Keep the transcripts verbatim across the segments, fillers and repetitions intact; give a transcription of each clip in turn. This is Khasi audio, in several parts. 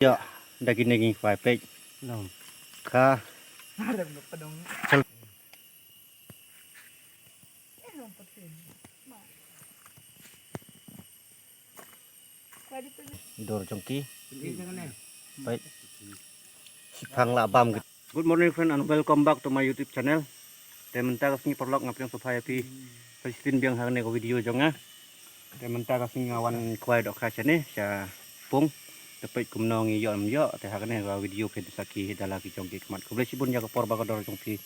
Ïa, da kine ki khwai peit. Kha. Dur jong ki. Peit. Shiphang la bam. Good morning friend and welcome back to my YouTube channel. Te mynta ka sngi paralok nga pdiang sngewbha ïa phi. Phi sngewthuh biang ha kane ka video jong nga. Te mynta ka sngi nga wan khwai dohkha shane sha pung. Te peit kumno ngi ïoh ym ïoh te ha kane ka video phin sa ki da la ki jong ki khmat. Khublei shibun ïa ka por ba ka dor jong phi.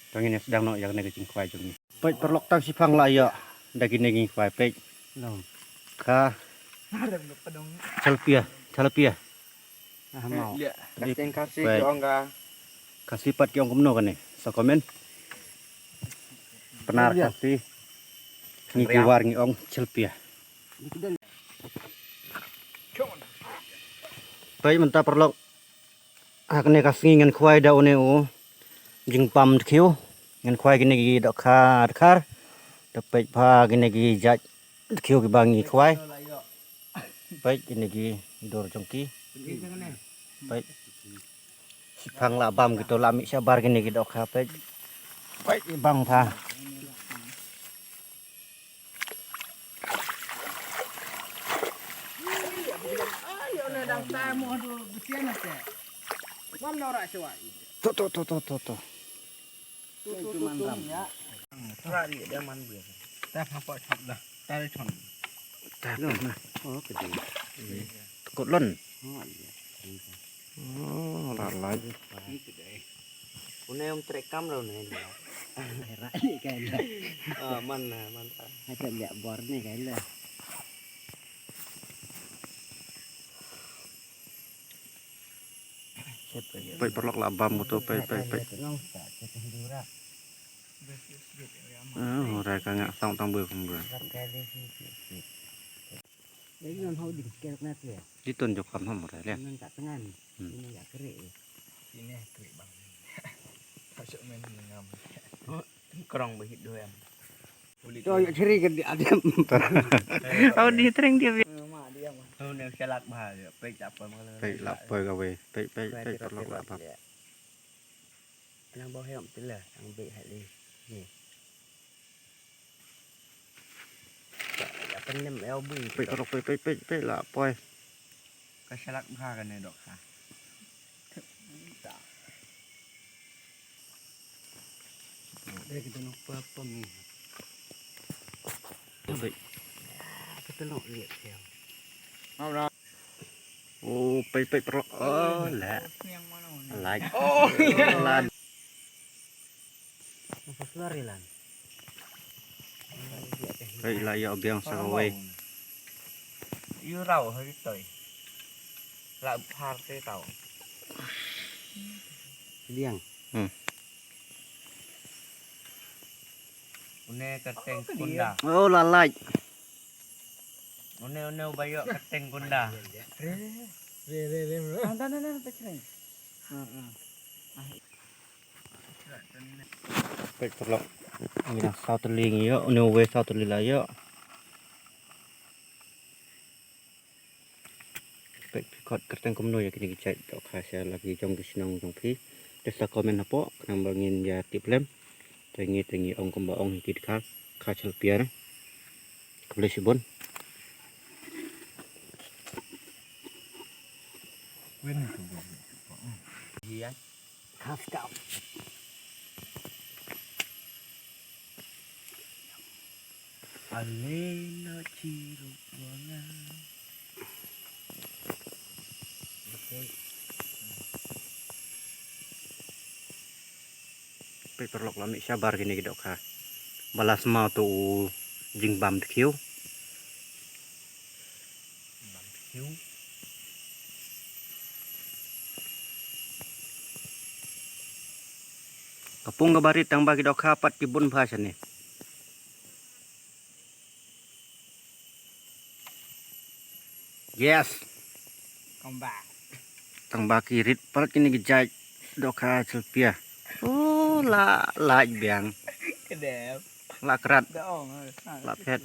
Te ngin ïa sdang noh ïa kane ka jingkhwai jong ngi. Peit paralok tang shiphang la ïoh da kine ki khwai peit. Kha. Tilapia, tilapia. Ah, mau. Ka seng Khasi ki ong ka. Khasi pat ki ong kumno kane? Sa comment. Pnar Khasi. Ngi ki War ngi ong tilapia. Peit mynta paralok. Ha kane ka sngi ngan khwai da une u jingbam dkhiew. Ngan khwai kine ki dohkha dkhar. Te peit pha kine ki jait dkhiew kiba ngi khwai. Peit kine ki dur jong ki. Peit. Shiphang la bam kito la mih shabar kine ki dohkha peit. Peit bang pha. To, to, to, to, to, to. Ta, ta, na. Oh, ka dei. Tekut lon. Oh, la, la. Une um trek kam lo ne. Ra ni kai lo. Ah, man na, man ta. Ada lihat bor ni kai lo. Peit paralok la bam motor peit peit peit. Nong sa ke tendura. Ah, ora ka ngak song tang beu pun beu. Jadi non hau ding kerek na tu ya. Di ton jok kam ham ora ya. Nang tak tengan. Hmm. Ini ya kere. Ini kere bang. Masuk main ngam. Krong ba hit doh em. To ya cheri ke di adem. Oh, di tring dia. Ma dia ma. Oh, ne shalak ba ya. Peit apa ma. Peit la poi ka wei. Peit peit peit paralok la bam. Nang bau hem tu lah, nang beit hali. Ni. Ya penem ya bui. Peit paralok peit peit peit peit la poi. Ka shalak bha kane dohkha. Dei kita lupa pem ni. Baik. Kita nak lihat dia. Mau dah. Oh, peit peit paralok. Oh, la. Yang mana ni? Like. Oh, lan. Apa keluar ni, lan? Peit la ïa biang sa kawei. Yu rau hari toi. La phar te tau. Biang. Hmm. Une ka teng kunda. Oh, la lait. Une une u ba ïoh ka teng kunda. Re re re re. Anda anda anda pecreng. Heeh. Peit paralok. Ngi dang saw tylli ngi ïoh, une uwei saw tylli la ïoh. Peit phi khot kyrteng kumno ïa kine ki jait dohkha sha la ki jong ki shnong jong phi. Te sa comment hapoh khnang ba ngin ïa tip lem. Te ngi te ngi ong kumba ong hi ki dkhar kha chalpia na. Khublei shibun. Wen ni kumba. Hi ya. Khas kau. Alena chiru wanga. Peit paralok la mih shabar kine ki dohkha. Ba la smaw to u jingbam dkhiew. Bam dkhiew. Ka pung kaba rit tang ba ki dohkha pat ki bun bha shane. Yes. Come back. Tang ba ki rit palat kine ki jait dohkha chalpia. Oh, la lait biang. Kedep. La krat. Da ong. La phet.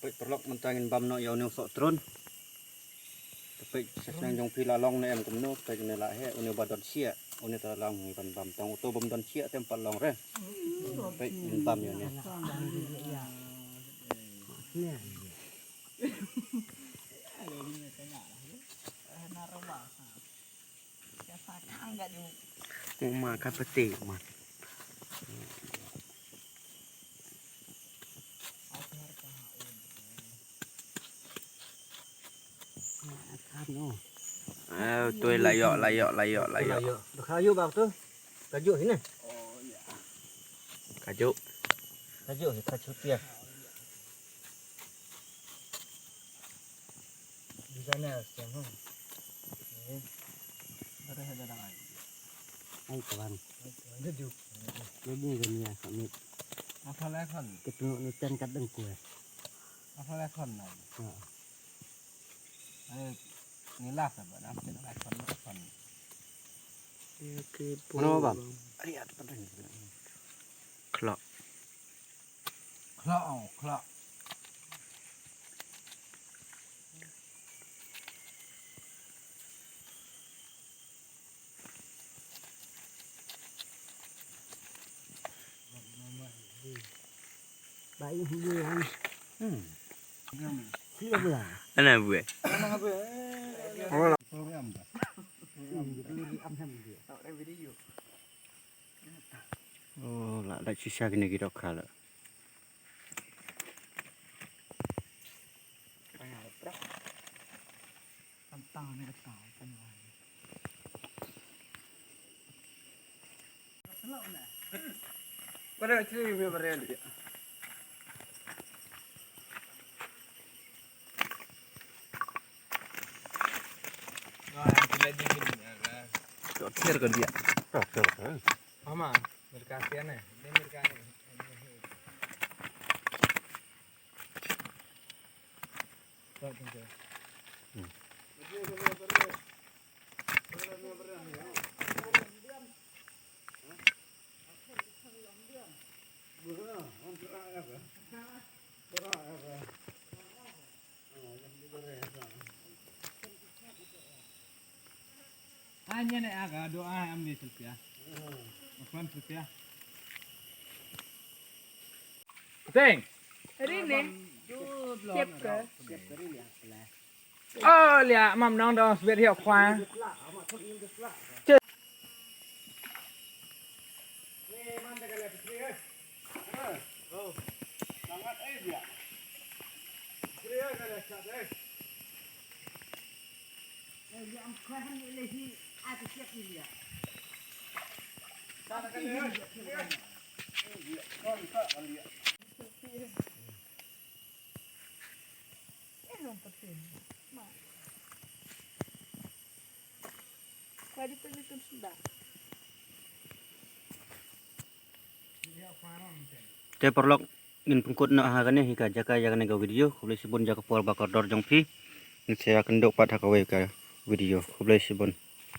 Peit paralok mynta ngin bam noh ïa une u soh trun. Peit sa shnong jong phi la long ne em kumno, peit une la heh, une ba don siah, une ta long hi ban bam, tang uto bym don siah te em pat long re. Peit ngin bam ïa une. Uma ka peti uma. Eh, tu la ïoh, la ïoh, la ïoh, la ïoh. Dah kayu bang tu. Kayu sini. Kayu. Kayu, kayu tiap. Di sana, siang, hmm. Eh. Ada, ada, ada. Ai, kawan. Ai, kawan, jujur. Jadi, kan ya, kami. Apa lah, kan? Ketemu nutan kadang kue. Apa lah, kan, lah? Ha. Ai, ni lah, kan, lah, kan, lah, kan, lah, kan. Mana, Bang? Ari, ada pandang. Kelak. Khlak, oh, khlak. Baik, dia. Hmm. Dia pula. Ana buat. Oh, la da shisha kine ki dohkha la. Pada ciri me barel dia. Tok tir ko dia. Tok tir ko. Mama, mereka sian eh. Dia mereka ni. Tok tir ko. Hmm. Anya ne aga doa am ni selfia. Afwan selfia. Teng. Rine. Siap ke? Oh, lia mam nong dong sbet hiok khwa. Te paralok, ngin pynkut noh ha kane hi ka jaka ïa kane ka video. Khublei shibun ïa ka por ba kordor jong phi. Ngin sa ïakynduh pat ha kawei ka video. Khublei shibun.